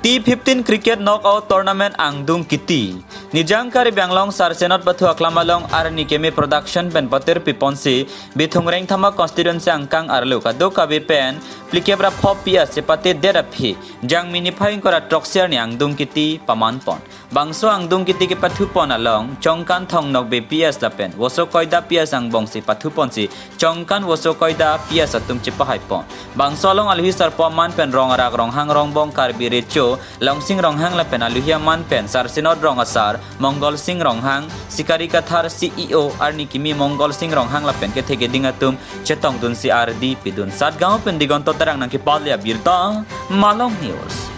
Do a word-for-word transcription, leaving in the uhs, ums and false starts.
T fifteen Cricket Knockout Tournament angdung kiti. Nijang Karbi Anglong Sarsenot Pathu Aklam along arni keme production pen patir piponsi Bithung Rengthama constituency angkang arlo kadokave pen phlikep ra pho P S chepate det aphi Jangmi niphai ingkoi ra throksi arni angdung kiti paman pon. Bangso angdung kiti kepathu pon along Chongkan Thong Nokbe P S lapen Voso Koida P S angbongsi pathu ponsi Chongkan Voso Koida P S atum chepahai pon. Bangso along aluhi sarpo aman pen Rong Arak Ronghang Rongbong Karbi Recho Longsing Ronghang lapen aluhi aman pen Sarsenot Rong Asar Mongol Sing Ronghang, Sikari Kathar C E O arni kimi Mongol Sing Ronghang lapen kethe keding atum chetongdunsi ardi pidun. Satgaon pen Digonto Terang nangkepale abirta, Malong News.